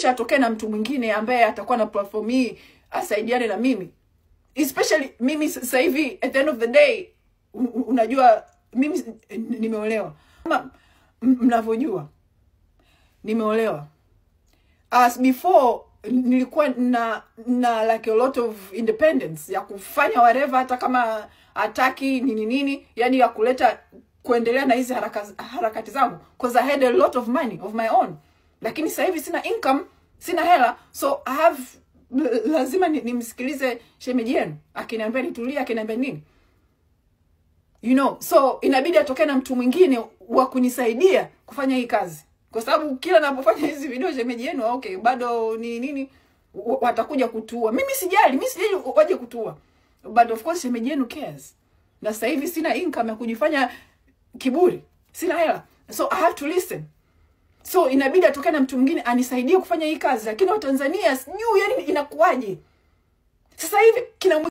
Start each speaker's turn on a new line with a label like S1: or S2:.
S1: atokee na mtu mwingine ambaye atakuwa na platform hii asaidiane na mimi. Especially mimi sasa hivi, at the end of the day, unajua mimi nimeolewa. Kama mnavyojua nimeolewa. As before nilikuwa na like a lot of independence ya kufanya whatever, hata kama hataki nini nini, yani ya kuleta kuendelea na hizi harakati zangu, because I had a lot of money of my own. Lakini sasa hivi sina income, sina hela, so I have lazima nimsikilize shemeji yenu akiniambia nitulie, akiniambia nini, you know. So inabidi atokee na mtu mwingine wa kunisaidia kufanya hii kazi, kwa sababu kila ninapofanya hizi video shemeji yenu okay bado ni nini, watakuja kutua. Mimi sijali, mimi sijali waje kutua, but of course shemeji yenu cares. Na sasa hivi sina income ya kujifanya kiburi, sina hela, so I have to listen. So inabidi atokee na mtu mwingine anisaidie kufanya hii kazi. Lakini wa Tanzania sijui yani inakuwaje sasa hivi kina